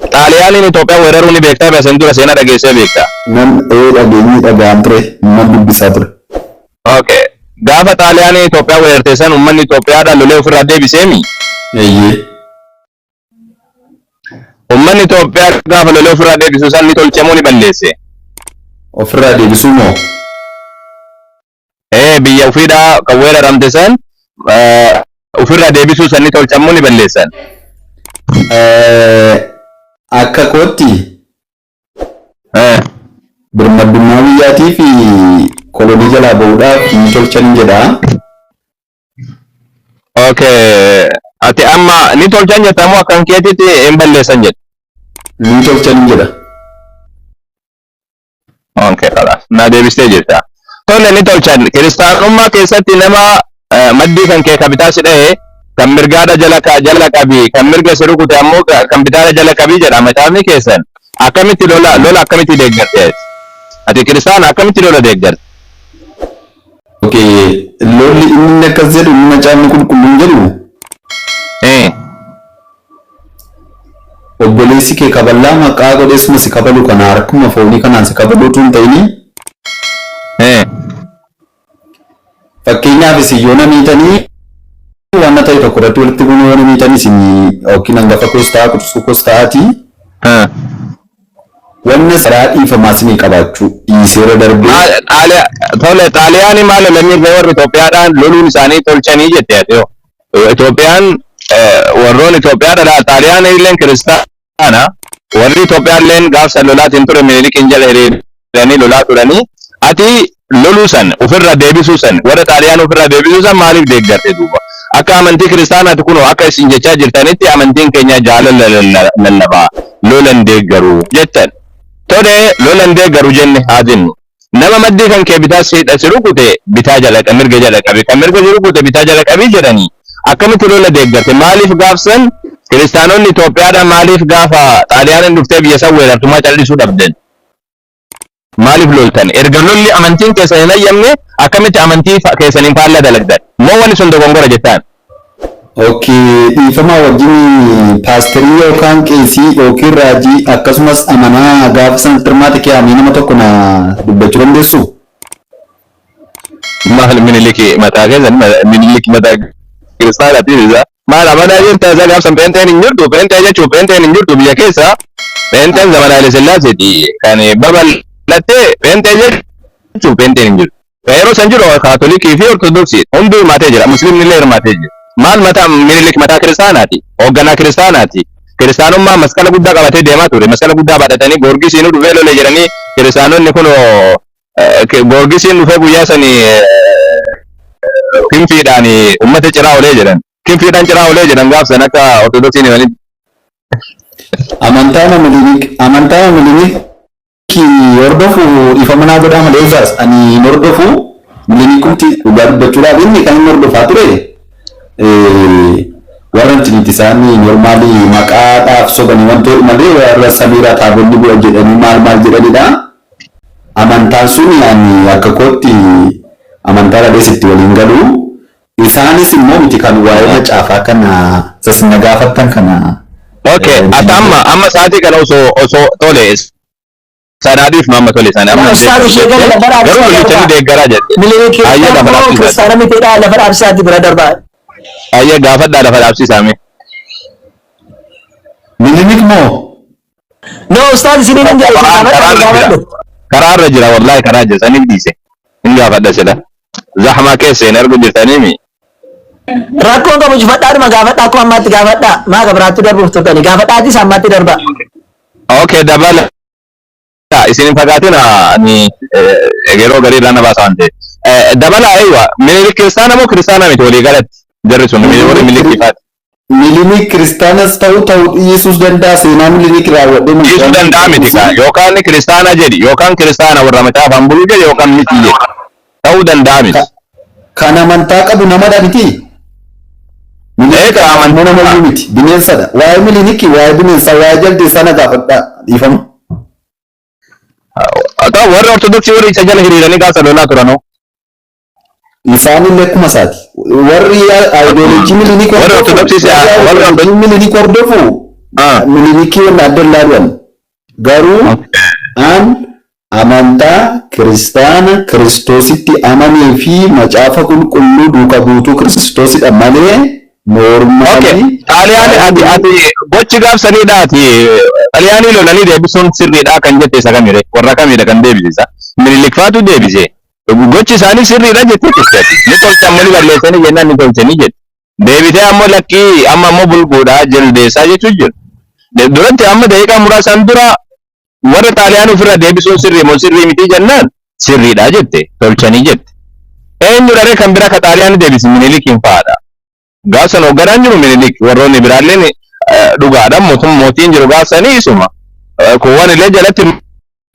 Xaaliyaaniin Itoophiyaa weeraruu ni beektaa biyya dura seenaa dhageessee beektaa? Nan ee dhageenyi dhaga'an ture, nan dubbisaa ture. Okay. Gaafa Xaaliyaaniin Itoophiyaa weerarte san uummanni Itoophiyaadhaan lolee ofirraa deebiseemi. Eeyyee. Uummanni Itoophiyaa gaafa lolee ofirraa deebisu san ni tolche moo ni balleesse? Ofirraa deebisuu moo? Ee, biyya ofiidhaa kan weeraramte san ofirraa deebisuu san ni tolchan moo ni balleessan? Akka kootti birmadummaa biyyaatii fi kolonii jalaa ba'uudhaaf ni tolchan jedha. Okay. Ati amma ni tolchan jetta moo akkan keetitti hin balleessan jetta? Ni tolchan jedha. Okay, khalas. Na deebistee jirta. Tole, ni tolchan. Kiristaanummaa keessatti nama maddii kan kee kabitaa si dha'e kan mirgaadha jala jala qabi, kan mirga si rukute ammoo kan bitaadha jala qabi jedha macaafni keessan. Akkamitti lola akkamitti deeggarte? Ati kiristaana, akkamitti lola deeggarte? Okay, lolli inni akkas jedhu, inni macaafni qulqulluun jedhu, obboleessi kee kaballaa maqaa godheessuma si kabalu kana harkuma foonii kanaan si kabaluu utuu hin ta'ini, fakkeenyaaf isin yoo na miitanii, waan ta'e tokko irratti walitti bu'uu yoo na miitanii, isin yookiin hangafa koos ta'a, quxisuu koos ta'aatii, wanna saraa dhiifamaa isinii qabaachuu dhiiseera darbee. Tole, Xaaliyaanii maal lolanii warri Itoophiyaadhaan loluun isaanii tolchanii jette ati hoo? Itoophiyaan warroon Itoophiyaadha, Xaaliyaan illeen kiristaana, warri Itoophiyaa illeen gaafsa lolaatiin ture, Minilikiin jala hiriiranii lolaa turanii. Ati loluu san, ofirraa deebisuu san, warra Xaaliyaan ofirraa deebisuu san maaliif deeggarte duuba? Akka amantii kiristaanaati kunoo akka isin jechaa jirtanitti amantiin keenya jaalala lallabaa, lolan deeggaru jettan. Tole, lolan deeggaru jenne haa jennu. Nama maddii kan kee bitaa si rukute bitaa jala, mirga jala qabi, kan mirga si rukute bitaa jala qabi jedhanii, akkamitti lola deeggarte? Maaliif gaafsan kiristaanonni Itoophiyaadha, maaliif gaafa Xaaliyaaniin dhuftee biyya san weerartummaa callisuu dhabdan? Maaliif loltan? Erga lolli amantiin keessan hin hayyamne, akkamitti amantii keessaniin faallaa dalagdan? Moo wanni sun dogongora jettaan? Okay, dhiifama wajjin, paasterii yookaan qeesii yookiin raajii akkasumas amanaa gaafa sanatti hirmaate keeyamee nama tokko na dubbachuu dandeessu? Maal, Miniliki mataa keessan, Miniliki mataa kiristaanaatiin isa maal amanaa jirta? Isa gaafsan peenteen hin jirtu. Peentee jechuun peenteen hin jirtu biyya keessa. Peenteen zamana Haile Sillaaseeti kan babal'attee. Peentee jechuun peenteen hin jirtu. Yeroo san jiru Kaatolikii fi Ortodoksii hunduu hirmaatee jira. Musliimni illee hirmaatee jira. Maal mataa Minilik mataa kiristaanaati, hoogganaa kiristaanaati. Kiristaanummaa masqala guddaa qabatee deemaa ture. Masqala guddaa baadhatanii Goorgisiin dhufee lole jedhanii kiristaanonni kun Goorgisiin dhufee guyyaa sanii kinfiidhaan uummata ciraa olee jedhan. Kinfiidhaan ciraa olee jedhan gaafsan akka Ortodoksiin himanitti. Amantaa Minilik hordofu dhiifama naa godhaa malee isaas ani hin hordofu. Minilikumti dhugaa dubbachuudhaaf inni kan inni hordofaa ture warra intiniiti, isaan normally maqaadhaaf sobanii wantoota malee warra samiirraa taabonni bu'a jedhanii maal maal jedhanidha. Amantaan sun ani akka kootti amantaa dhadhees itti waliin galu. Isaanis immoo miti kan waa'ee macaafaa kana sasina gaafattan kana. Okay, ati amma sa'aatii kana osoo tole sanaadhiif amma tole sana amma Ustaaz ishee gala lafa garuu dhaabsisaa lolicha ni darbaa. deeggaraa jette. Mililikii Ayyee, lafa immoo dhaabsisaa. kiristaana mitiidha, lafa dhaabsisaatti bira darbaa. Ayyee, gaafadhaa, lafa dhaabsisaa mee. Minilik moo? No, ustaaz, isiniin hin jedhu. Karaarra gaafadhaa jira. gaafadhu. Karaarra jira, wallahi karaa jira, saniif dhiise. Hin gaafadha sila. Zahmaa keessa hin argu jirtaniimi. Rakkoon qabu, cufadhaadhuma gaafadhaa, akkuma ammaatti gaafadhaa. Maa biraatti darbuuf turtani, gaafadhaatis ammaatti darbaa. Okay, dabala. Isin hin fagaatina, ani yeroo garii irraa na baasa waan ta'eef. Dabala, eeywa, Minilik kiristaana moo kiristaana miti walii galatti? Jarri sun warri Minilik ifaati. Minilik kiristaanas ta'uu dhiisuus danda'a, seenaa Minilik raawwadhee. Dhiisuu danda'a miti kaa, yookaan kiristaana jedhi, yookaan kiristaana warra macaafaan bulu jedhi, yookaan miti jedhi. Ta'uu danda'a miti. Kan amantaa qabu namadha miti. Minilik Egaa ammoo namayyuu miti, bineensadha. Waa'ee Minilik, waa'ee bineensaa, waa'ee jaldeessaa na gaafadhaa, dhiifama. Ta'u, warri Ortodoksii warri isa jala hiriiranii gaafa lolaa turanoo. Isaan illee akkuma isaati. Warri ideology Minilik Warri hordofu, Ortodoksii warri warri ideology Minilik hordofu Minilikii wanna adda laalu'an. Garuu an amantaa kiristaana Kiristoositti amanee fi macaafa qulqulluu duuka buutuu Kiristoosidha malee Okay. normaalii Xaaliyaanii ati gochi gaafsaniidha ati xaaliyaanii lolanii deebisuun sirriidha kan jette isa kamire warra kamidha kan deebise isa Minilik faatu deebise gochi isaanii sirriidha jettee turte ati ni tolchan ni balleessanii jennaan ni tolchanii jette deebitee ammoo lakkii amma ammoo bulguudha jaldeessaa jechuun jiru. Duratti amma daqiiqaa muraasaan dura warra xaaliyaanii ofirraa deebisuun sirrii moo sirrii miti jennaan sirriidha jette tolchanii jette. Eenyu dharee kan bira ka xaaliyaanii deebise Minilikiin fa'aadha. Gaafsan hoogganaan jiru Minilik warroonni biraalleen dhugaadha mootiin jiru gaafsanii isuma. Kuuwwan illee jalatti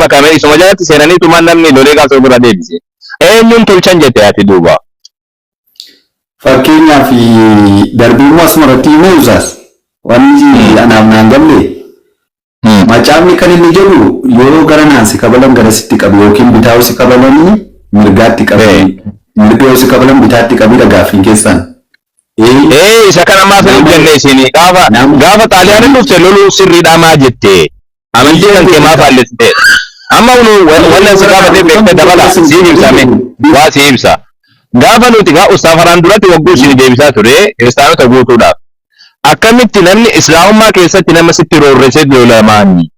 makame isuma jalatti seenanii tumaan namni lolee gaafsa ofirraa deebise. Eenyuun tolchan jette ati duuba. Fakkeenyaaf darbiimmoo asuma irratti himee usaas wanni anaaf naan galle macaafni kan inni jedhu yeroo gara naan si kabalan gara sitti qabi yookiin bitaa yoo si kabalanii mirgaatti qabi mirga yoo si kabalan bitaatti qabidha gaaffiin keessan. Ee isa kana maaf hin Nama hojjenne isin gaafa nama gaafa xaaliyaaniin dhufte loluu sirriidha maa jette amantii kan kee maaf haallessite amma unu wannan si gaafatee beekte dabala siif ibsame waa si ibsa gaafa nuti gaa ustaafaraan duratti wagguu isin deebisaa ture kiristaanota guutuudhaaf akkamitti namni islaamummaa keessatti nama sitti roorrisee lolamaani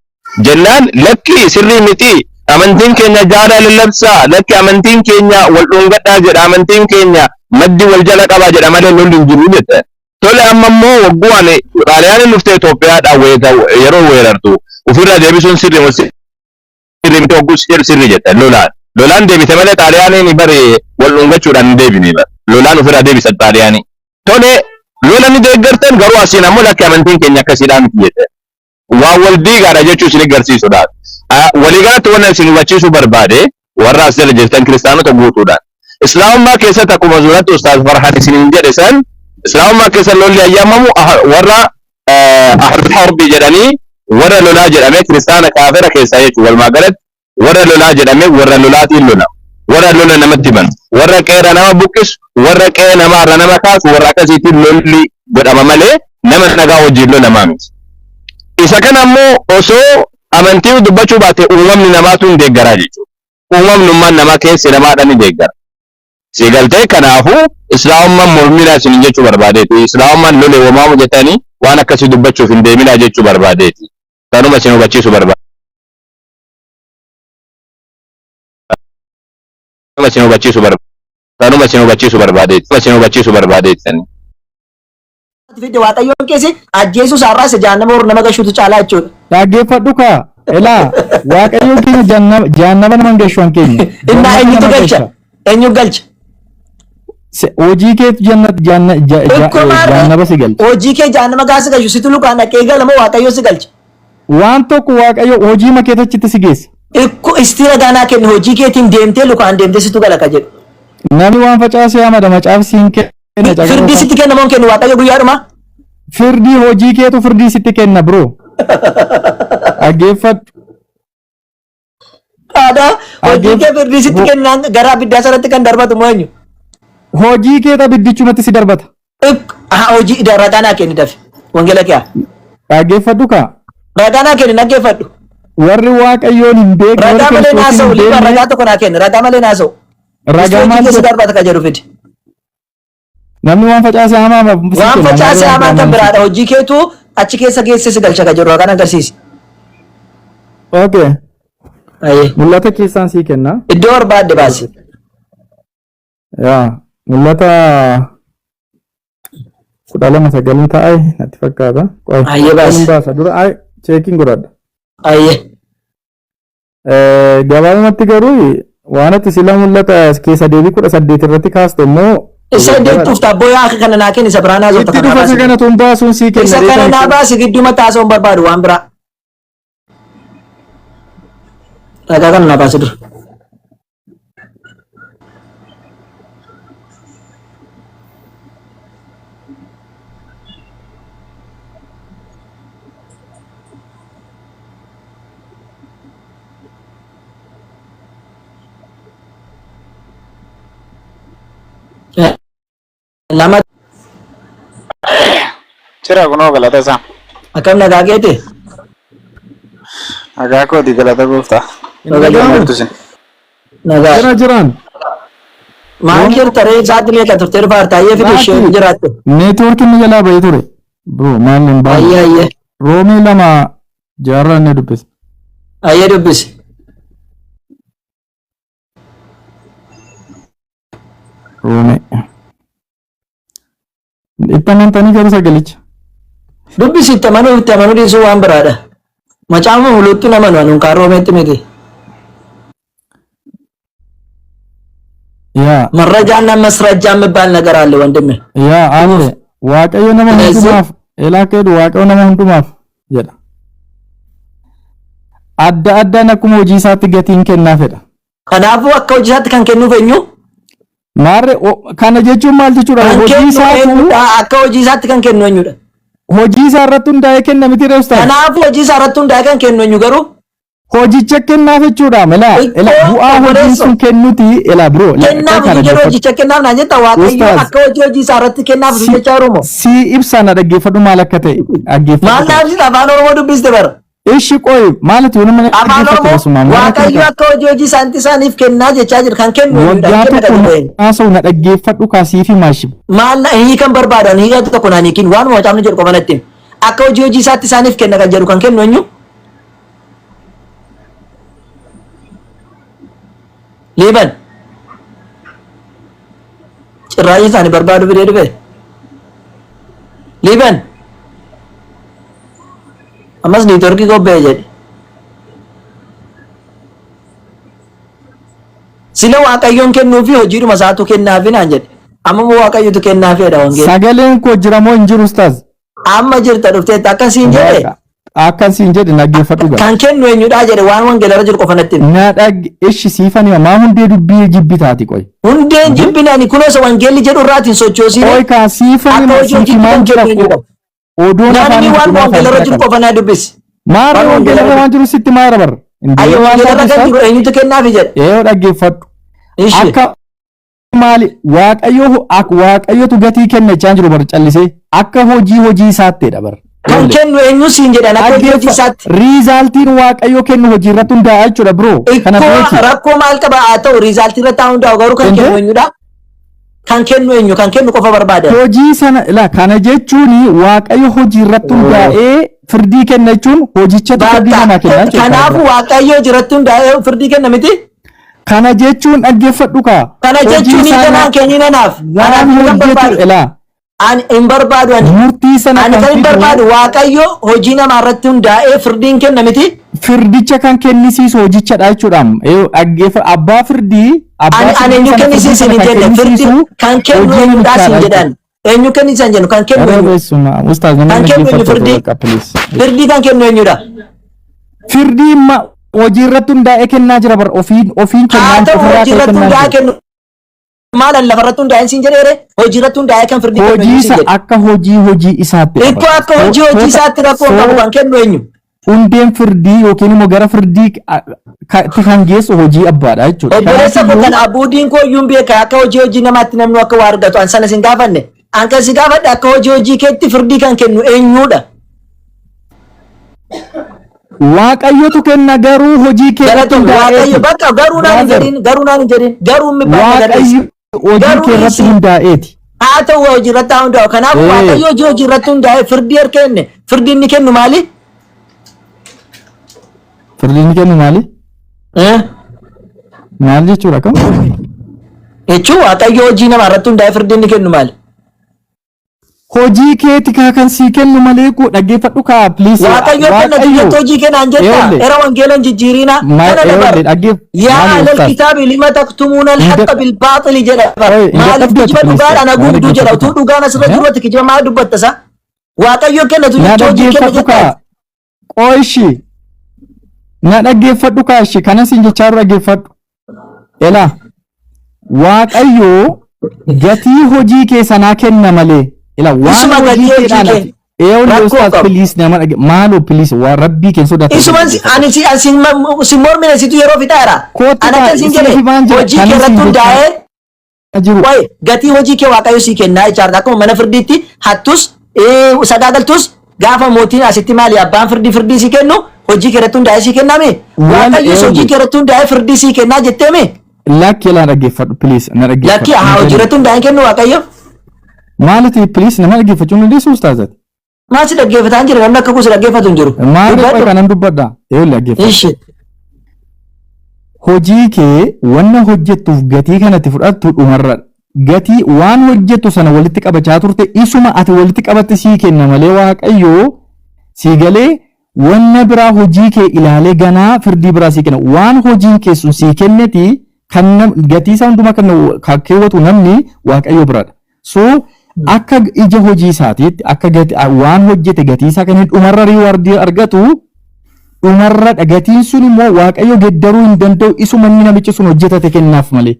jennaan lakki sirrii miti amantiin keenya jaalala lallabsaa lakki amantiin keenya wal dhungadhaa jedha amantiin keenya maddi wal jala qabaa jedha malee lolli hin jiru jette tole amma immoo wagguu ani xaaliyaaniin dhuftee Itoophiyaadhaan yeroo weerartu ofirraa deebisuun sirrii moo sirrii miti wagguu jedhu sirrii jette lolaan lolaan deebite malee xaaliyaaniin bari wal dhungachuudhaan hin deebine bara lolaan ofirraa deebisan xaaliyaanii tole lola ni deeggartan garuu asiin ammoo lakki amantiin keenya akkasiidhaa miti jette waan wal diigaadha jechuu isin agarsiisuudhaaf. Waliigalatti wannan isin hubachiisuu barbaade warra as jala jirtan kiristaanota guutuudhaan. Islaamummaa keessatti akkuma suuratti Ustaaz Farhaan isiniin jedhe san Islaamummaa keessa lolli ayyaamamu warra ahlul harbi jedhanii warra lolaa jedhamee kiristaana kaafira keessaa jechuudha. Walumaa galatti warra lolaa jedhamee warra lolaatiin lola. Warra lola namatti banu, warra qeera nama buqqisu, warra qe'ee namaarra nama kaasu, warra akkasiitiin lolli godhama malee nama nagaa wajjin lolamaa miti. Isa kana ammoo osoo amantii dubbachuu baate uumamni namaatu hin deeggaraa jechuudha. Uumamnummaan namaa keessi namaadhaan ni deeggara. Si galtee kanaafuu islaamummaan morminaa isin jechuu barbaadeeti. Islaamummaan lole wamaamu jettanii waan akkasii dubbachuuf hin deeminaa jechuu barbaadeeti. Kanuma isin hubachiisuu barbaade. Kanuma isin hubachiisuu barbaade. Kanuma isin hubachiisuu barbaadeeti. Kanuma isin hubachiisuu barbaadeeti. Fidde Waaqayyoon keessi ajjeesuu isaarraa isa jahannama warra nama gashuutu caalaa jechuudha. Dhaggeeffadhu kaa elaa Waaqayyoon keenya jahannama nama hin gashu an keenya. Innaa Jannata eenyutu nama galcha? gasha. Eenyu galcha? Hojii keetu jannat janna ja- ja- Ikkoo maarree jahannaba si galcha. hojii kee jahannama gaafa si gashu situ lukaan dhaqee gala moo Waaqayyo si galcha? Waan tokko Waaqayyo hojii makeetu achitti si geessa. Ikkoo istii ragaa naa kenni hojii keetiin deemtee lukaan deemtee situ gala ka jedhu. Namni waan facaase hamada macaafsi siin kenna Firdii caqasaa. sitti kenna moo hin kennu Waaqayyo guyyaadhuma? Firdii hojii keetu firdii sitti kenna bro. Dhaggeeffadhu. Aadaa hojii kee firdii sitti kennaan gara abiddaa sanatti kan darbatu moo eenyu? Hojii keetu abiddichumatti si darbata. Hojii ragaa naa kenni dafi. Wangeela kee. Dhaggeeffadhu kaa. Ragaa naa kenni dhaggeeffadhu. Warri Waaqayyoon hin beekne warri Ragaa malee Kiristoosiin naasa'u hin liiban beekne ragaa tokko naa kenni ragaa malee naasa'u. ragaa Hojii maal keessa jedhu? darbata kan jedhu fidi. Namni waan facaase hamaa si Waan kenna. facaase Namni hamaan kan waan biraadha hojii keetu achi keessa geesse si galcha kan jedhu ragaan agarsiisi. Okay. Ayyee. Mul'ata keessaan sii kenna. Iddoo barbaadde baasi. Yaa mul'ata 12 9 taa'e natti fakkaata. Qoy. Ayyee baasi. Hin baasa dura ay cheekiin godhadha. Ayyee. Gabaabumatti garuu waan ati sila mul'ata keessa deebii 18 irratti kaaste immoo Isa deettuuf taabboo yaa akka kana naa kenni isa biraa naa itti kana naa dhufa isa baasi. kana tun baasuun sii kenna. Isa kana naa baasi gidduu mataa hin barbaadu waan biraa. Ragaa kana naa baasi dura. Lama Jira kunoo galata isaa. Akkam nagaa keeti? Nagaa kooti galata gooftaa. Hin dhaga'amu? Jirtu isin. Nagaa. Jira jiraan. Maal jirta ree sa'aatii meeqa turtee dhufa hartaayyee fide ishee Sa'aatii. jiraatte. Neetwoorkiin ni jalaa bahee ture. Bro maal hin baane. Ayyee ayyee. Roomee 2 jaarraa inni dubbise. Ayyee dubbisi. Roomee. Itti amantanii garuu sagalicha. Dubbisi itti amanuu itti amanuu dhiisuu waan biraadha. Macaafa muluutti hin amanu anuun kaan roomeetti miti. Yaa መረጃና መስረጃ የሚባል ነገር አለ ወንድሜ። yaa አለ Waaqayyo nama ስለዚህ hundumaaf elaa keedu Waaqayyo nama hundumaaf jedha. Adda addaan akkuma hojii isaatti gatiin kennaa fedha. Kanaafuu akka hojii isaatti kan kennuuf eenyu? Maarre kana jechuun maal jechuudha? Kan Hojii kennu isaatu eenyudha? Akka hojii isaatti kan kennu eenyudha? hojii isaa irratti hundaa'ee kenna miti ree ustaaz? Kanaafuu hojii isaa irratti hundaa'ee kan kennu eenyu garuu? Hojicha kennaaf jechuudha. Elaa Ikkoo elaa bu'aa hojiin obboleessoo sun kennuti elaa bro kennaaf kana utuu jedhu dhaggeeffadhu. hojicha kennaaf naan jetta Waaqayyo Ustaaz akka hojii hojii isaa irratti kennaaf utuu si jechaa jiru moo? si ibsaa na dhaggeeffadhu maal akka ta'e Maal dhaggeeffadhu naaf kana. jita afaan Oromoo dubbiste bara. Ishi qoy maalati yoo nama Afaan dhaggeeffatte Oromoo basuma maal akka Waaqayyo ta'e akka hojii hojii isaanitti isaaniif kennaa jechaa jira kan kennu eenyudha? waggaa Kenna kan tokko jedhu eenyu? haasa'u na dhaggeeffadhu kaasii fi maashi. Maal na hiikan barbaadan hiika tokko naan hiikin waanuma macaafni jedhu qofa natti himi. Akka hojii hojii isaatti isaaniif kenna kan jedhu kan kennu eenyu? Liiban cirraayii isaanii barbaadu fidee dhufe. Liiban ammas niitoorkii qophee jedhe. Sila Waaqayyoon kennuu fi hojiidhuma isaatu kennaafi naan jedhe. Amma immoo Waaqayyotu kennaafi jedha wangeelli. Sagaleen koo jira moo hin jiru ustaaz? Amma jirta dhufteetta akkasiin jedhe Waaqa akkasiin jedhe dhaggeeffadhu gaa. kan kennu eenyudhaa jedhe waan wangeelarra jiru qofa natti himi. Na dhag ishi siifani maa hundee dubbii jibbi taati qoy. Hundeen jibbinani kunoo isa wangeelli jedhu irraatiin sochoosiine Qoy kaa siifani akka ma hojii siifi hojiitti maan kan jira kennu eenyudha. odoon Naan afaan inni waan hundumaa afaan wangeelarra bira jiru qaba. qofa naa dubbisi. Maarree Waan wangeelarra wangeelarra waan jiru sitti maayira barra. Indee Ayyo waan wangeelarra taate kan ustaaz jiru eenyutu kennaafi jedhe. eeyoo dhaggeeffadhu. Ishi. Akka maali waaqayyo waaqayyotu gatii kenna jechaa jiru bar callisee akka hojii hojii isaattidha bar. Kan kennu eenyu siin jedhan akka hojii hojii Dhaggeeffa isaatti. riizaaltiin waaqayyo kennu hojii irratti hundaa'a jechuudha bro. Kana Ikkoo beeki. rakkoo maal qaba haa ta'u riizaaltii irratti haa hundaa'u garuu kan Indee kennu eenyudha? Kan kennu eenyu kan kennu qofa barbaadan. hojii sana la kana jechuun waaqayyo hojii irratti hundaa'ee firdii kenna jechuun hojichatu firdii Bakka namaa kenna jechuudha karaa kanaafuu biraa. waaqayyo hojii irratti hundaa'ee firdii kenna miti? Kana jechuun dhaggeeffadhu kaa Kana hojii jechuun sana hiikanaan kennin anaaf. waan Anaaf hiikan hojjetu barbaadu. elaa Ani hin barbaadu ani. murtii sana Ani kan kan hin fidu barbaadu waaqayyo hojii namaa irratti hundaa'ee firdiin kenna miti? firdicha kan kennisiisu hojichadha jechuudha. Dhaggeeffa abbaa firdii abbaa Ani ani firdii eenyu sana firdii kennisiisin sana hin kan jenne firdi kennisiisu kan kennu hojii eenyudhaa siin namichaadha jechuudha. jedhan. Eenyu kennisiisan jennu kan kennu Yeroo eenyu? beessuma ustaaz namni Kan kennu eenyu dhaggeeffattu firdii? bakka please. Firdii kan kennu eenyudha? Firdii ma hojii irratti hundaa'ee kennaa jira bar ofiin ofiin Haa kennaan ta'u ofirraa hojii ka'ee irratti kennaa hundaa'ee jira. kennu maal ani lafa irratti hundaa'een siin jedheere hojii irratti hundaa'ee kan firdii kennu Hojii eenyu siin isa jedhe. akka hojii hojii isaattidha Ikkoo bar. akka hojii hojii isaatti rakkoo hin qabu Soo kan kennu eenyu? hundeen firdii yookiin immoo gara firdii tti kan geessu hojii abbaadha jechuudha. Obboleessa koo Kanaafiyyuu kan abuudiin koo iyyuu hin beeka akka hojii hojii namaatti namni akka waa argatu an sana sin gaafanne. An kan si gaafadhe akka hojii hojii keetti firdii kan kennu eenyudha? Waaqayyotu kenna garuu hojii kee irratti Galatoom Waaqayyo hundaa'eeti. bakka garuu naan hin Brother, jedhin garuu naan hin jedhin garuu mibbaan nagadheessa. Waaqayyo hojii Garuu kee irratti dhiisi hundaa'eeti. haa ta'u hojii irratti haa hundaa'u. Kanaafuu Ee, Waaqayyo hojii hojii irratti hundaa'e firdii harka kenne firdii inni kennu maali? Firdii inni kennu maali? Eh? Maal jechuudha kam? Jechuun Waaqayyo hojii namaa irratti hundaa'e firdii inni kennu maali? Hojii keeti kaa kan sii kennu malee koo dhaggeeffadhu kaa please. Waaqayyo kenna Waaqayyo jettu hojii kennaan jetta eewle era wangeela hin jijjiirina ma kana eewle dabar dhaggeef yaa maali ahlal ustaaz? kitaabi lima taktumuuna Hin alhaqqa bilbaaxili jedha bar Oye, hin maaliif dadhabdu ati kijiba please. dhugaadhaan Maal haguugduu jedha dhaggeeffadhu utuu kaa? dhugaan asirra Eh? jiru ati kijiba maal dubbatta sa Waaqayyo kennatu Na jecha hojii kenna dhaggeeffadhu jetta kaa. Qoishi. Na dhaggeeffadhu kaa ishi kana siin jechaa jiru dhaggeeffadhu. Elaa Waaqayyo gatii hojii kee sanaa kenna malee. Ila waan Isuma hojii gatii hojii keedhaan kee ati eewle rakkoo ustaaz qabu. please nama dhagge maaloo please waan rabbii kee sodaatan Isuman ani si ani si mormine situ yeroo fixaera. Kootti Ana kaa kan siin jedhe isiif waan jira hojii kana kee irratti siin jechaa hundaa'ee jiru. wayi gatii hojii kee Waaqayyo sii kennaa jechaadha. Akkuma mana firdiitti hattus sagaagaltus Gaafa mootiin asitti maali abbaan firdii firdii sii kennu hojii kee irratti hundaa'ee sii kenname. Wal Waaqayyos hojii eewu. kee irratti hundaa'ee firdii sii kennaa jetteemi. Lakki ilaa dhaggeeffadhu please na Lakki dhaggeeffadhu. haa hojii irratti hundaa'ee kennu Waaqayyo. Maaliti please nama dhaggeeffachuu hin dandeessu ustaazati. Maal si dhaggeeffataa hin jiru namni akka koo si dhaggeeffatu hin jiru. Maal Dubbadhu. kanan dubbadha. Eewli dhaggeeffadhu. Ishi. Hojii kee wanna hojjettuuf gatii kanatti fudhattu dhumarra. Gatii waan hojjettu sana walitti qabachaa turte isuma ati walitti qabatte sii kenna malee Waaqayyoo sii galee wanna biraa hojii kee ilaalee ganaa firdii biraa sii kenna. Waan hojiin kee sun sii kenneti kan gatii isaa hundumaa kan keewwatu namni Waaqayyo biradha. So akka ija hojii isaatiitti akka waan hojjete gatii isaa kan inni dhumarra reward argatu dhumarra gatiin sun immoo Waaqayyo geddaruu hin danda'u isuma inni namichi sun hojjetate kennaaf malee.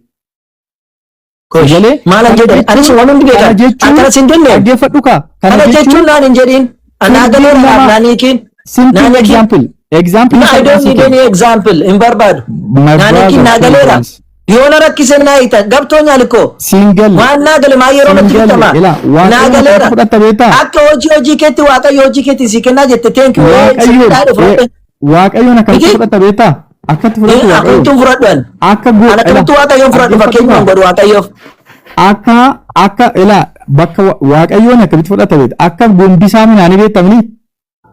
Galee Maal kana jedhan anis jechuun waan hundi kana beekan jechuun akkana sin jenne dhaggeeffadhu kaa kana kana jechuun jechuun naan hin jedhin anaa firdiin galeera nama naan hiikin simple naan hiikin. example example No, I salphaa don't sii need kenna. any example. Hin barbaadu. My Naan hiikin brother naa galeera. please. Yoo na rakkise naa hiitan gabtoo nyaalikoo. Single Waan naa gale maa yeroo natti single fixama. ila Naa Waaqayyoon galeera. akkamitti fudhatta beektaa? Akka hojii hojii keetti Waaqayyo hojii keetti sii kennaa jette thank you. Waaqayyoon Waaqayyoon akkamitti Miti? fudhatta beektaa? Akkatti fudhattu Waaqayyoon. Akkamittuun fudhadhu ani. Akka Ani akkamittuu Waaqayyoon fudhadhu dhaggeeffadhu fakkeenyuma kaa. godhu Waaqayyoof. Akka ila bakka Waaqayyoon akkamitti fudhatta beekta? Akka gombisaa midhaanii beektamni Hin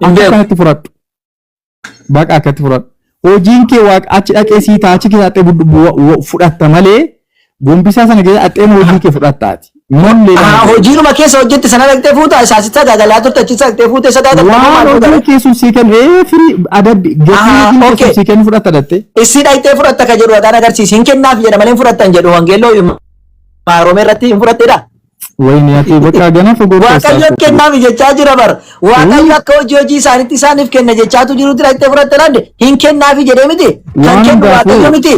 akka beeku. kanatti fudhadhu. Baqa akkatti fudhadhu. Hojiin kee waaqa achi dhaqee sii ta'a achi keessa dhaqxee fudhatta malee gombisaa sana keessa dhaqxee hojii kee fudhattaati. Mollee Haa hojiinuma keessa hojjette sana dhaqxee fuuta isaasitti sagaagalaa turte achi dhaqxee fuute sagaagalaa Waan maal hojii fuuta. kee sun sii kennu ee firii adabbi gatii Ahaa, hojiin kee sun okay. sii kennu fudhatta dhatte. Issi dhaqxee fudhatta ka jedhu ragaan agarsiisi hin kennaaf jedha malee hin fudhattan jedhu wangeelloo maaromee irratti hin fudhattedha. Wayini ati bakka gana fagoo keessaa Waaqayyo kennaaf jechaa jira bar. Waaqayyo akka hojii hojii isaaniitti isaaniif kenna jechaatu jirutti dhaqxee fudhatte laande hin kennaafi jedhee miti. Kan Waan kennu hundaafuu Waaqayyo miti.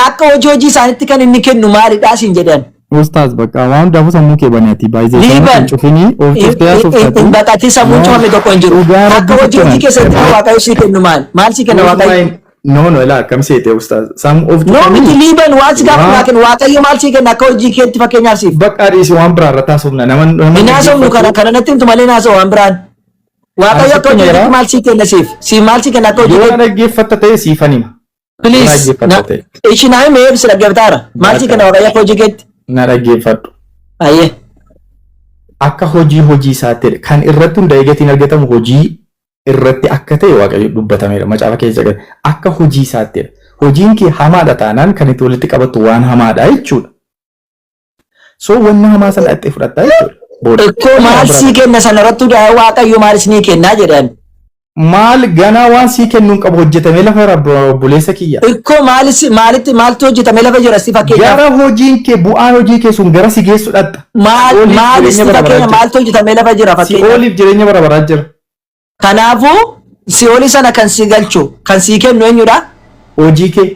Akka hojii hojii isaaniitti kan inni kennu maalidhaa siin jedhan. Ustaaz bakka waan hundaafuu sammuu kee baneeti baay'ee sammuu Liiban hin cufinii of cuftee haasoftaati. hin baqatii sammuun No cufame tokko hin jiru. dhugaa Akka rabbi hojii hojii tokko keessatti kan Waaqayyo sii kennu maal? Maal sii kenna Waaqayyo? No no ilaa akkam seete ustaaz sammuu of No miti cufanii Liiban waan si gaafa naa waan kennu Waaqayyo maal sii kenna akka hojii keetti fakkeenyaaf siif. bakka dhiisi waan biraa irratti haasofna nama nama Hin haasofnu kana dhaggeeffatu kana natti himtu malee hin haasa'u waan biraan. Ani Waaqayyo akka sitti hojii jira keetti maal sii kenna siif? Siif maal sii kenna akka hojii yoo na keetti? dhaggeeffatta ta'e siifan hima yoo na Please dhaggeeffatta na ta'e ishi naa himee si dhaggeeffataara. Maal sii bakka kenna Waaqayyo akka hojii keetti? na dhaggeeffadhu. Ayyee. Akka hojii hojii isaatti kan irratti hundaa'ee gatiin argatamu hojii irratti akka ta'e Waaqayyo dubbatameera macaafa keessa gad akka hojii isaatti hojiin kee hamaadha taanaan kan itti walitti qabattu waan hamaadha jechuudha. So wanna hamaa sana dhaqxee fudhattaa jechuudha. Booda Ikkoo waan maal biraa sii kenna sana irratti hundaa'ee Waaqayyo maal isinii kennaa jedhan. Maal ganaa waan sii kennuu hin qabu hojjetamee lafa irra obboleessa kiyya. Ikkoo maalis maalitti maaltu hojjetamee lafa jira si fakkeenyaaf. Gara hojiin kee bu'aan hojii kee sun gara si geessu dhaqxa. Maal Si'ooliif maalis jireenya si bara baraa fakkeenya jira. maaltu hojjetamee lafa jira fakkeenyaaf. Si'ooliif jireenya bara baraa jira. Kanaafuu si'oolii sana kan si galchu kan sii kennu eenyudha? Hojii kee.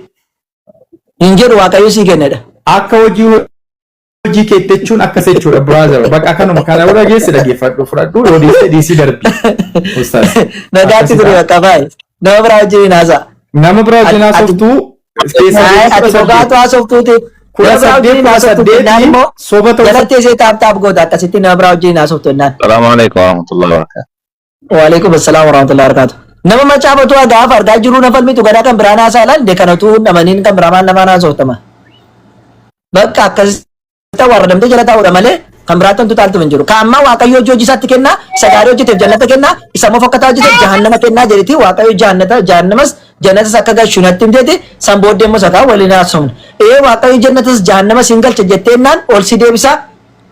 Hin jedhu Waaqayyo sii kennedha. Akka hojii hojii kee jechuun akkas jechuudha brother. Bakka kanuma kana yoo dhageesse dhageeffadhu fudhadhu yoo dhiiste dhiisii darbi. Ustaaz. Nagaatti ture Akkasidha. bakka baay'ee. Nama biraa wajjin haasa'a. Nama biraa wajjin Ati haasoftuu keessa Ay, deebii ati 18. qofaatu haasoftuuti. Kudha Nama biraa saddeet wajjin kudha haasoftu jennaan saddeeti immoo soba ta'uu jalatti ishee taap taap goota akkasitti nama biraa wajjin haasoftu jennaan. Salaamu alaikum warahmatullahi wabarakatuh. Waalaikum assalaam warahmatullahi wabarakatuh. Nama macaafatu gaafa argaa jiruu na falmitu gadaa kan biraan haasaa laal kanatu namaniin kan biraa maal namaan haasoftama. Bakka akkasitti warra jala taa'uudha malee kan biraatti wantu taaltu hin jiru. Ka ammaa Waaqayyo hojii hojii isaatti kennaa, isa gaarii hojjeteef jannata kennaa, isa immoo fokkataa hojjeteef jahannama kennaa jedhiti Waaqayyo jahannata jahannamas jannatas akka galchu natti himteeti san booddee immoo sakaa waliin haasofna. Ee Waaqayyo jannatas jahannamas hin galcha jetteennaan ol si deebisa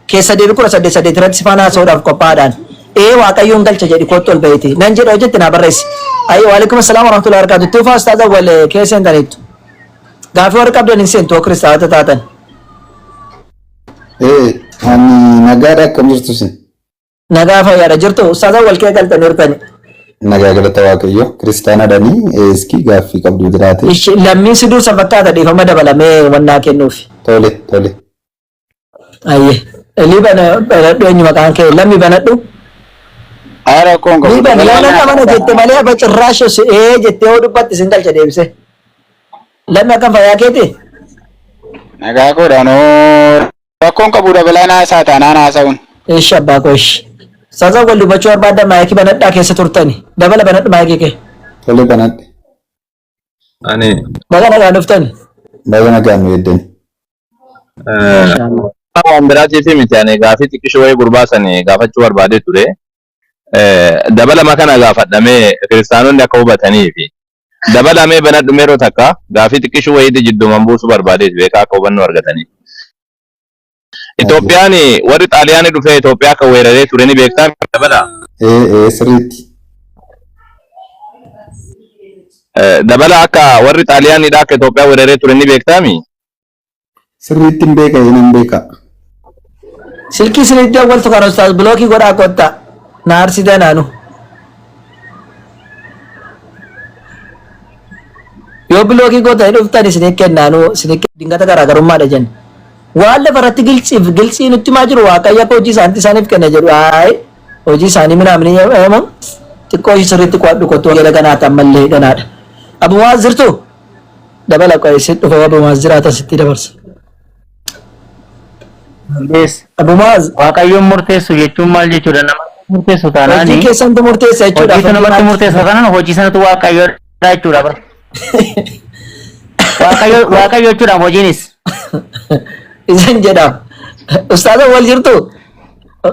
keessa deebi 18:8 irratti si faana haasa'uudhaaf qophaa'aadhaan. Ee Waaqayyo hin galcha jedhi kootti ol baheeti. Nan jedha hojjette naa barreessi. Ayi waalaikum assalaam warahmatullahi wabarakatuh. Tuufaa ustaaza wal keessa hin taniittu. Gaafii warra qabdan hin seentu kiristaanota taatan. Ee, ani nagaadha akkam jirtu isin? Nagaa fayyaadha jirtu ustaaza wal kee galtanii jirtani. Nagaa galata Waaqayyo kiristaanadhanii iski gaaffii qabdu jiraate. Ishi lammiin si dursa fakkaata dhiifama dabalamee wannaa kennuuf. Tole tole. Ayyee. Liiban banadhu eenyu maqaan kee lammi banadhu. Haa rakkoon qabu. Liiban yoo nan amana jette malee abba cirraasha ee jettee yoo dubbatte sin galcha deebise. Lammi akkam fayyaa keeti? Nagaa koodhaan rakkoon qabu dabalaan haasaa taanaan haasa'uun. Ishi abbaa koo ishi. Ustaaza wal dubbachuu barbaaddan maayikii banadhaa keessa turtani. Dabala banadhu maayikii kee. Tole banadhe. Ani Baga nagaan dhuftani. Baga nagaan nu eeddani. Mashallah. Waan biraatiif miti ani gaafii xiqqishoo wayii gurbaa sani gaafachuu barbaadee ture. Dabalama kana gaafadhamee kiristaanonni akka hubataniifi. Dabalamee banadhu yeroo takka gaafii xiqqishoo wayiitti jidduuman buusuu barbaadeeti beekaa akka hubannoo argatanii. Itoophiyaan warri Xaaliyaanii dhufee Itoophiyaa akka weeraree ture ni beektaa dabala. Ee ee sirriitti. Dabala akka warri Xaaliyaaniidha akka Itoophiyaa weeraree ture ni beektaami? Sirriitti hin beeka nan beeka. Silkii isinitti awwaltu kan ustaaz bilookii godhaa kottaa. Na arsitee naanu. Yoo bilookii gootanii dhuftan isinii kennaanu isinii dingata garaagarummaadha jenna. Waan lafa irratti giltsiif giltsii nutti himaa jiru Waaqayyo akka hojii isaaniitti isaaniif kenna jedhu ayi hojii isaanii minaamini eemamu xiqqoo ishii sirriitti qo'adhu kottu wangeela ganaati ammallee ganaadha. Abu Mu'aaz jirtu? Dabala qo'e si dhufa Abu Mu'aaz jiraata sitti dabarsa. Bees. Abu Mu'aaz Waaqayyoon murteessu jechuun maal jechuudha? Namatti murteessu hojii taanaani keessantu murteessa jechuudha hojiitu namatti fakkeenyaaf. murteessa taanaan hojii sanatu waaqayyoodha jechuudha bara. Waaqayyo waaqayyo jechuudha hojiinis. Isan jedham. Ustaaza wal jirtu?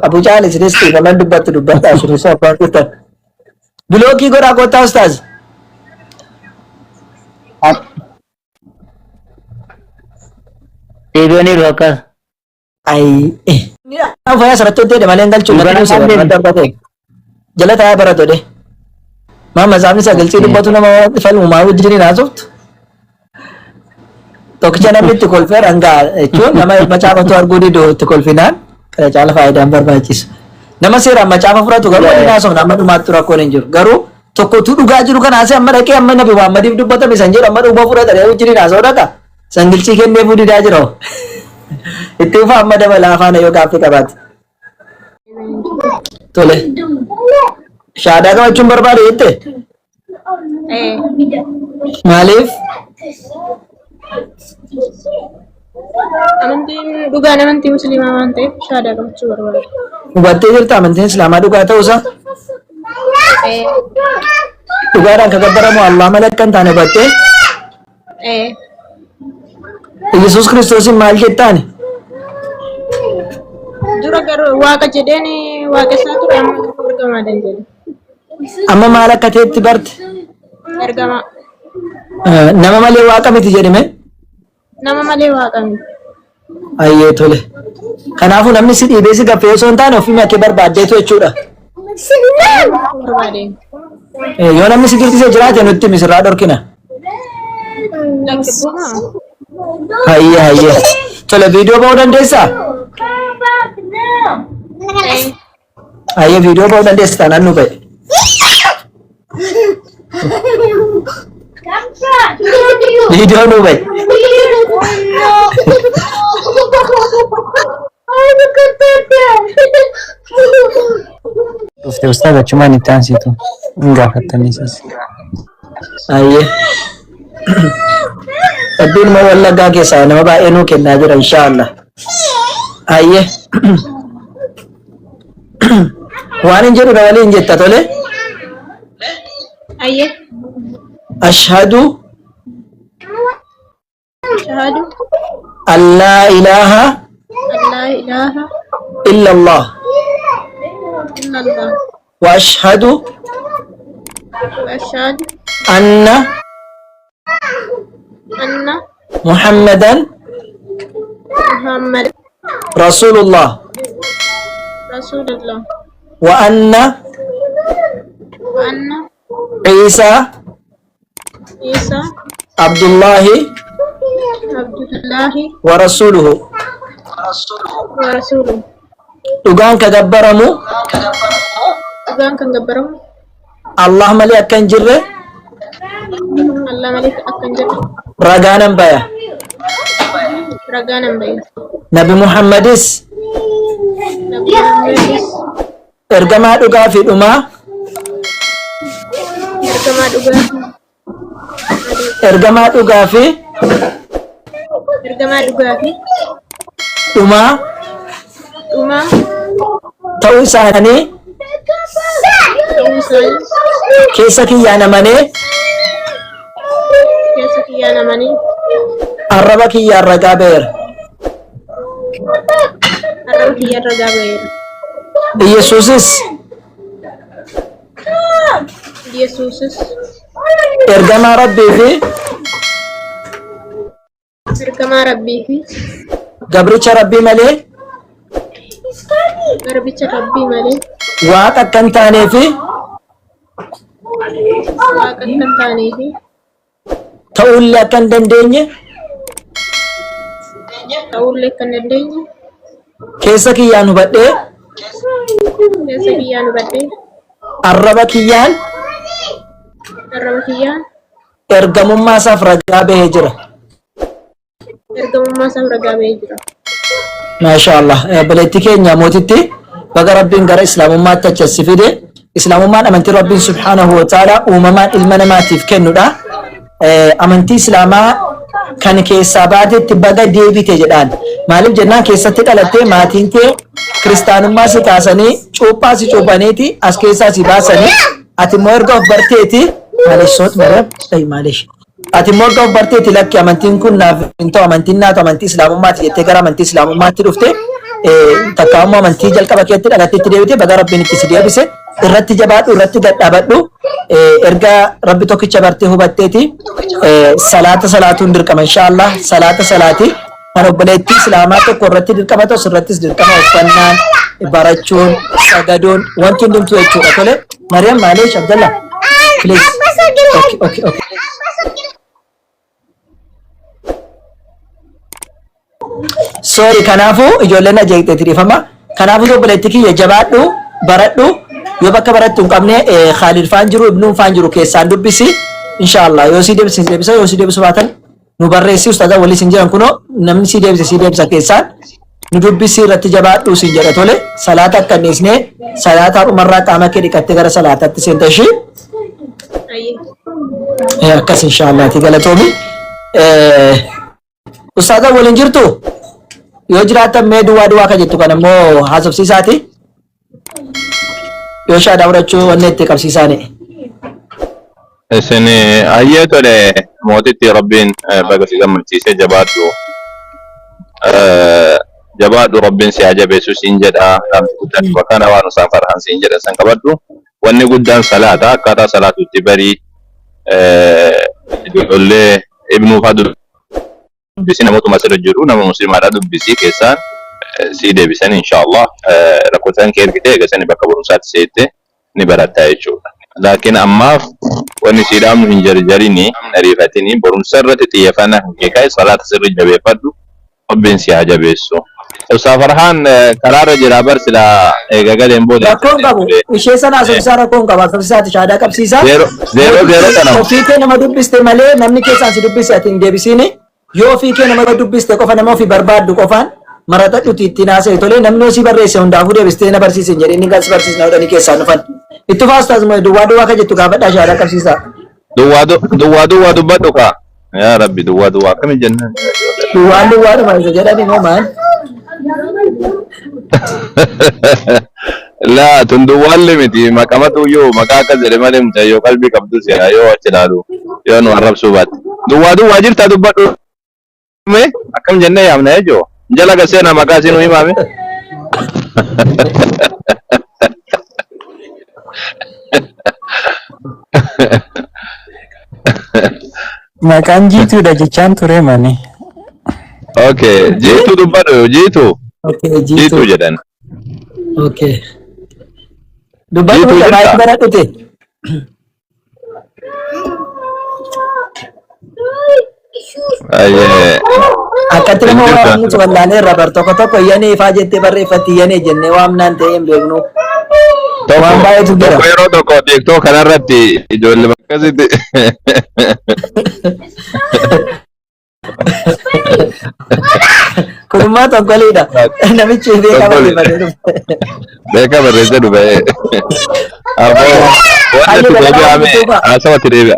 Abu Jahl isinis dhiifaman dubbattu dubbadhaa isinis abbaan jirtan. Bilookii godhaa kottaa ustaaz. Deebi'aniiru akkas. Ayi. Inni fayyaa asirratti hojjedhe malee hin galchu natti Dhugaa nuuse deebi. barbaadda argate. Jala taa'ee baratu jedhe. Maa mazaafni sagalchii dubbatu nama falmu maa wajjin hin haasoftu. Tokkicha namni itti kolfee dhangaa jechuun nama macaafatu arguu didu itti kolfinaan kana caala faayidaan barbaachisu. Nama seeraan macaafa fudhatu garuu waliin haasofna amma dhumaatti rakkoon hin jiru. Garuu tokkotu dhugaa jiru kana haasee amma dhaqee amma nabi Muhammadiif dubbatame san jedhu amma dhugaa fudhata wajjin hin haasa'u dhaqa. Sangilchii kenneefuu didaa jira. Itti ufaa amma dabalaa afaan yoo gaaffii qabaate. Tole. Shaadaa qabachuun barbaade jette? Maaliif? Amantiin dhugaan amantii musliimaa waan ta'eef shaadaa qabachuu barbaada. Hubattee jirta amantiin islaamaa dhugaa ta'uusaa? Dhugaadhaan kan gabbaramu Allah malee akka hin taane hubattee? Ee. Yesuus Kiristoosiin maal jettaani? Dura garuu waaqa jedheen waaqessaa ture amma garuu ergamaadhaan jedhe. Amma maal akka ta'etti barte? Ergamaa. Nama malee waaqa miti jedhime? Nama malee waaqa miti. Ayyee tole. Kanaafuu namni si dhiibee si gaffee osoo hin taane ofii makee barbaaddeetu jechuudha. Barbaadeen. Yoo namni si dirqisee jiraate nutti himi sirraa dhorkina. Lakkibbuma. Hayyee hayyee. Tole viidiyoo ba'uu dandeessaa? Hayyee viidiyoo ba'uu dandeessa taanaan nu ba'e. Viidiyoo nu ba'e. Dhufte ustaaz achumaan itti aansitu hin gaafattaniisis. Hayyee. Rabbiin immoo wallaggaa keessaa nama baay'ee nuu kennaa jira inshaallah. Hayyee. Waan hin jedhu na waliin jetta tole. Ayyee. Ashhadu Shahadu. an laa ilaaha Allah ilaha illa Allah illallah. wa ashhadu Wa ashhadu anna anna Muhammadan Muhammad Rasulullah Rasulullah. wa anna Wa anna Isa Isa Abdullahi Abdullahi wa rasuluhu. wa rasuluhu. Dhugaan ka gabbaramu Dhugaan kan gabbaramu Allah malee akka hin jirre Allah malee akka hin jirre ragaa nan baya. ragaa nan baya. Nabi Muhammadis Nabi Muhammadis ergamaa dhugaa fi dhumaa ergamaa dhugaa ergamaa dhugaa fi ergamaa dhugaa fi dhumaa dhumaa ta'uu isaanii Ta'uu isaanii keessa kiyyaan amanee keessa kiyyaan amanee arraba kiyyaan ragaa ba'eera. Arraba kiyyaan ragaa ba'eera. Iyyasuusis Yesuusis ergamaa Rabbii fi ergamaa Rabbii fi gabricha Rabbii malee garbicha Rabbii malee Waaqa akka hin taanee fi Waaqa akka hin taanee fi ta'uullee akka hin dandeenye ta'uullee akka hin dandeenye keessa kiyyaan hubadhee keessa kiyyaan hubadhee arraba kiyyaan arraba kiyyaan ergamummaa isaaf ragaa bahee jira. Ergamummaa isaaf ragaa bahee jira. Maashaa Allah. Obboleettii keenya mootitti baga Rabbiin gara Islaamummaatti achi as si fide. Islaamummaan amantii Rabbiin subhaanahu wa ta'ala uumamaan ilma namaatiif kennudha. Amantii Islaamaa kan keessaa baatetti baga deebite jedhaan. Maaliif jennaan keessatti dhalattee maatiin kee kiristaanummaa si kaasanii cuuphaa si cuuphaniiti as keessaa si baasanii ati immoo erga of barteeti maalish soot maryam maalish Ati immoo erga of barteeti lakki amantiin kun naaf hin ta'u amantiin naatu amantii islaamummaati jettee gara amantii islaamummaatti dhufte takkaa immoo amantii jalqaba keetti dhalatteetti deebite baga rabbiin itti si deebise irratti jabaadhu irratti gadhaabadhu erga rabbi tokkicha bartee hubatteeti salaata salaatuun dirqama inshaallah salaata salaati kan obboleettii islaamaa tokko irratti dirqama ta'u sirrattis dirqama uffannaan barachuun sagaduun wanti hundumtuu jechuudha tole Mariam maaleesh Abdallah please okay okay okay Sorry kanaafuu ijoolleen ajeeqxeeti dhiifama. Kanaafuu obboleetti kiyya jabaadhu baradhu yoo bakka barattu hin qabne Khaalid faan jiru Ibnuun faan jiru keessaan dubbisi inshaallah yoo sii deebise si deebisa yoo sii deebisu baatan nu barreessi ustaaza walii sin jiran kunoo namni sii deebise sii deebisa keessaan nu dubbisi irratti jabaadhu sin jedha tole salaata akka hin dhiisne salaata dhumarraa qaama kee dhiqattee gara salaataatti seenta ishii Ayyee. Akkas inshaallaati galatoomi. Ustaaza waliin jirtu yoo jiraattan mee duwwaa duwwaa kan jettu kan ammoo haasofsiisaati. Yoo shaadaa fudhachuu wanni itti qabsiisaani. Isin hayyee tole mootitti rabbiin baga si gammachiisee jabaadhu. Jabaadhu rabbiin si haa jabeessu siin jedha. Dhaamsi guddaan dhufa kana waan isaan farhan siin jedhan san qabadhu. Wanni guddaan salaata akkaataa salaatutti barii ijoollee ibnuu faa dubbisi namootuma asirra jiru nama muslimaadha dubbisi keessaan sii deebisan inshaallah lakkoofsaan kee ergite eegasani bakka barumsaatti seette ni baratta jechuudha. Laakiin ammaaf wanni sii dhaamnu hin jarjarini hin ariifatini barumsa irratti xiyyeeffannaa kan kee kaa'e salaata sirri jabeeffadhu Rabbiin si haa jabeessu. Ibsaa Farhaan karaarra jira bar silaa eega galeen booda Rakkoo hin qabu. Ishee sana haasofsiisaa rakkoo hin qabu. Haasofsiisaati shaadaa qabsiisaa. Zeero zeero zeero Mootichi kana. ofii kee nama dubbiste malee namni keessaan si dubbise ati hin deebisiini. Yoo ofii kee nama dubbiste qofa nama ofii barbaaddu qofaan maratadhuti ittiin haasa'e tolee namni osii barreesse hundaafuu deebistee na barsiise hin jedhin inni kan si barsiisna hodhanii keessaan dhufan. Itti fufaa ustaaz duwwaa duwwaa kan jettu gaafadhaa shaadaa qabsiisaa. Duwwaa duwwaa duwwaa dubbadhu kaa. Yaa Rabbi duwwaa duwwaa akkami jennaan. Duwwaan duwwaadhuma isa jedhani moo maal? Laa tun duwwaan miti maqamatu yoo maqaa akkas jedhe malee mucayyoo qalbii qabdu si yoo achi ilaalu yoo nu arrabsuu baatte. Duwwaa duwwaa jirtaa dubbadhu mee akkam jennee yaamna ejoo. Jala gaseenaa maqaa isii nu himaame. Maqaan jiituudha jechaan ture mani. Okay, jiituu dubbadhu jiituu. Okay, Jiituu jiituu. jedhan. Okay. Dubbadhu Jiituu mucaa jirtaa? baay'ee baradhute. Ayyee. Akkatti nama Hin jirtu. waamnutu wallaalee irra bar tokko tokko yanee ifaa jettee barreeffatti yanee jennee waamnaan ta'ee hin beeknu. Tokko Waan baay'eetu jira. tokko yeroo tokko TikTok kanarratti ijoollee akkasitti Kunimmoo tonkoliidha. Namichi beekaa Tonkoli. barreeffatee dhufe. Beekaa barreessee dhufe. Aboo wanti Hayyuu itti galaa deebi'ame duuba. haasawatti deebi'a.